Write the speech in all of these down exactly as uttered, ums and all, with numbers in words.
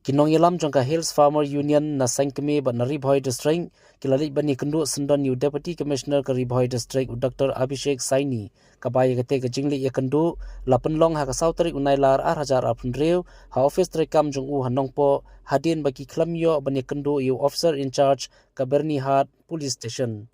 Ki nongïalam jong ka Hills Farmer Union na Saiñkmie bad na Ri Bhoi District ki la leit ban ïakynduh syndon ïa u Deputy Commissioner ka Ri Bhoi District, u Doctor Abhishek Saini. Kaba ïa kata ka jingleit ïakynduh la pynlong ha ka saw tarik u Nailar ar hajar arphew hynriew ha office treikam jong u ha Nongpoh, hadien ba ki khlem ïoh ban ïakynduh ïa u officer in charge ka Byrnihat Police Station.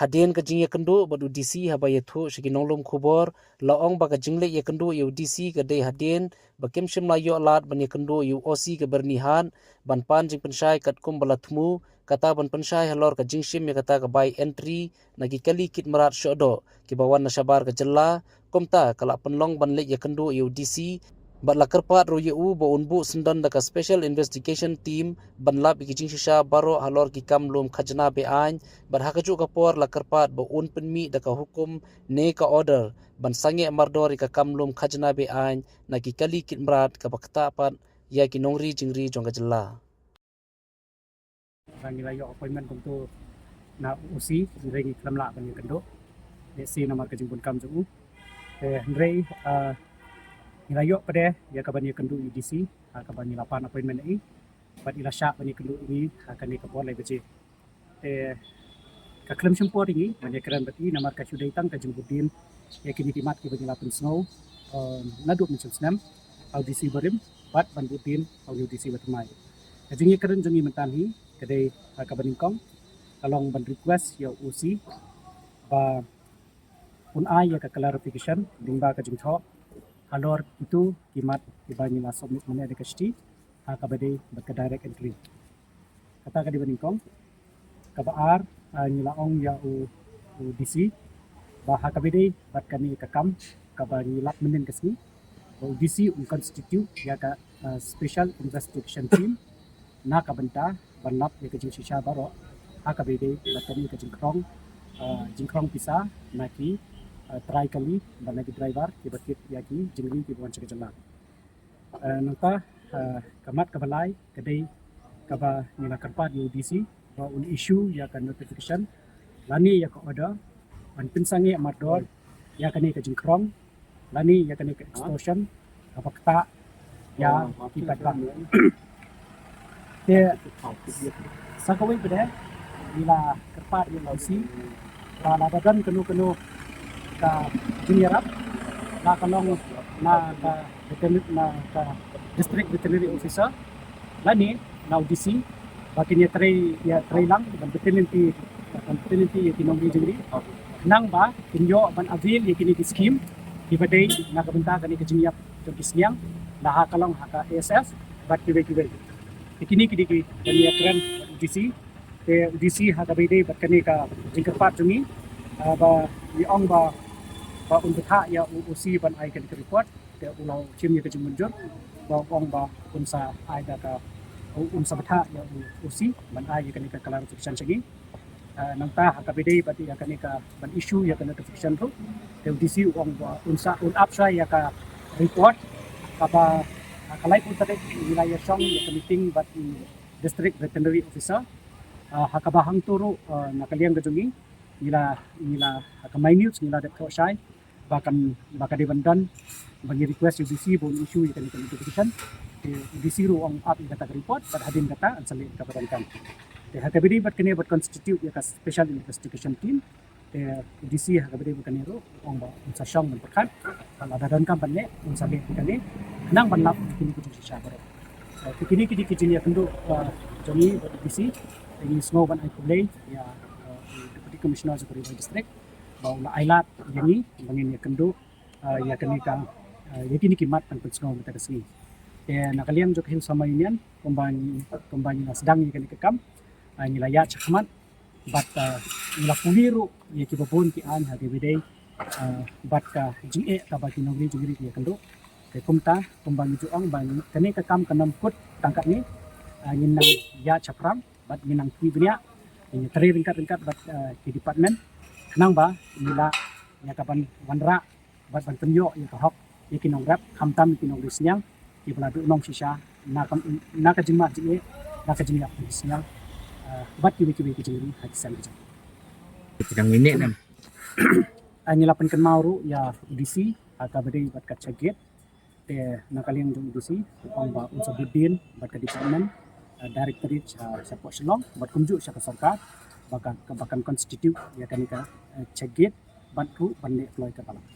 Hadien ka jingïakynduh bad u D C, haba ïathuh sha ki nonglum khubor, la ong ba ka jingleit ïakynduh ïa u D C ka dei hadien ba kim shym la ïoh lad ban ïakynduh ïa u O C ka Byrnihat ban pan jingpynshai katkum ba la thmu, kata ban pynshai halor ka jingshim ïa kata ka bai entry na ki kali kit mrad shoh doh kiba wan na shabar ka jylla. Kumta ka la pynlong ban leit ïakynduh ïa u D C bad la kyrpad ruh ïa u ba un buh syndon da ka Special Investigation Team ban lap ïa ki jingshisha baroh halor ki kam lum khajna be-aiñ, bad ha kajuh ka por la kyrpad ba un pynmih da ka hukum ne ka order ban sangeh mardor ïa ka kam lum khajna be-aiñ na ki kali kit mrad kaba ktah pat ïa ki nongri jingri jong ka jylla. Ba ngi la ïoh appointment kumto na u O C, hynrei ngi khlem lah ban ïakynduh. Lehse namar ka jingbun kam jong u. Te hynrei, ah, ngi la ïoh pat de ïa ka ban ïakynduh ïa u D C, ha kaba ngi la pan appointment ïa i. Bad i la shah ban ïakynduh ïa ngi ha kane ka por lai baje. Te ka khlem shym por ïa ngi ban ïakren bad i namar ka shu dei tang ka jingbud dien ïa kine ki mat kiba ngi la pynsngew, um, naduh mynshem snem ha u D C barim bad ban bud dien ha u D C bathymmai. Ka jingïakren jong ngi mynta hi ka dei, ha kaba nyngkong, ka long ban request ïa u O C ba un ai ïa ka clarification lyngba ka jingthoh halor kito ki mat kiba ngi la submit mynne da ka shithi, ha kaba dei bad ka direct entry. Kata ka dei ba nyngkong. Kaba ar, ah, ngi la ong ïa u, u D C ba ha kaba dei bad kane ka kam kaba ngi lap mynnin ka sngi, ba u D C un constitute ïa ka, ah, Special Investigation Team na ka bynta ban lap ïa ka jingshisha baroh ha kaba dei bad kane ka jingkhrong, ah, jingkhrong pisa na ki, ah, trai kali bad na ki driver kiba kit ïa ki jingri kiba wan sha ka jylla. Eh, nangta, eh, ka mat kaba lai ka dei kaba ngi la kyrpad ïa u D C ba un issue ïa ka notification lane ïa ka order ban pynsangeh mardor ïa kane ka jingkhrong lane ïa kane ka extortion kaba ktah ïa ki paidbah. Te sa kawei pat de ngi la kyrpad ïa u D C ba lada don kano kano ka jingïarap, la ka long na ka veterinary, na ka district veterinary officer lane na u D C, ba kin ïatrei, ïatrei lang ban btnin ïa, ban btnin ïa ki nongri jingri, khnang ba kin ïoh ban avail ïa kine ki scheme kiba dei na ka bynta kane ka jingïap jong ki sniang, la ha ka long ha ka A S S bad kiwei kiwei. Te kine ki dei ki ban ïakren bad u D C. Te u D C ha kaba ïadei bad kane ka jingkyrpad jong ngi, ah, ba ngi ong ba, ba un bthah ïa u O C ban ai kane ka report. Te u la shim ïa ka jingmynjur ba u ong ba un sa ai da ka, un sa bthah ïa u O C ban ai ïa kane ka clarification sha ngi. Ah, nangta ha kaba ïadei bad ïa kane ka ban issue ïa ka notification ruh, te u D C u ong ba un sa, un ap shwa ïa ka report kaba, ah, ka laiphew tarik ngi la ïashong ïa ka meeting bad u District Veterinary Officer. Ah, ha kaba hangto ruh, ah, na ka liang ka jong ngi, ngi la, ngi la, ha ka My News ngi la dep thoh shai ba kan, ba ka dei ban don, ba ngi request ïa u D C ba un issue ïa kane ka notification. Te u D C ruh u ong ap ïa kata ka report bad hadien kata yn sa leh ïa kaba donkam. Te ha kaba ïadei bad kane ban constitute ïa ka Special Investigation Team, te u D C ha kaba ïadei bad kane ruh u ong ba un sa shong ban pyrkhat, lada donkam ban leh un sa leh ïa kane, khnang ban lap ïa kine ki jingshisha baroh. Te kine ki dei ki jingïakynduh, uh, jong ngi bad u D C. Te ngi sngew ban ai khublei ïa, uh, Deputy Commissioner jong ka Ri Bhoi District ba u la ai lad ïa ngi ba ngin ïakynduh, ah, ïa kane ka, ah, ïa kine ki mat ban pynsngew mynta ka sngi. Te na ka liang jong ka Hills Farmer Union, kumba ngi, kumba ngi la sdang ïa kane ka kam, ah, ngi la ïaid shakhmat bad, ah, ngi la pule ruh ïa kiba bun ki aiñ ha kaba ïadei, ah, bad ka jingeh kaba ki nongri jingri ki ïakynduh. Te kumta, kumba ngi ju ong ba ngi, kane ka kam kan ym kut tang katne, ah, ngin nang ïaid shaphrang bad ngin nang kiew bniah, ngin ïatrei ryngkat ryngkat bad, ah, ki department khnang ba ngi lah ïa ka ban wanrah bad ban pynïoh ïa ka hok ïa ki nongrep, khamtam ïa ki nongri sniang kiba la duh nong shisha na ka, na ka jingmad jingeh, na ka jingïap jong ki sniang, ah, bad kiwei kiwei ki jingri ha ki seng ki jong. Ki dang ine nam. Ah, ngi la pynkynmaw ruh ïa u D C, ah, kaba dei bad ka check gate. Te na ka liang jong D C, ong ba un sa bud dien bad ka department, uh, directorate sha, sha pok Shillong, bad kumjuh sha ka sorkar, ba ka, ba kan constitute ïa kane ka, uh, check gate, bad ruh ban leh ploih ka balang.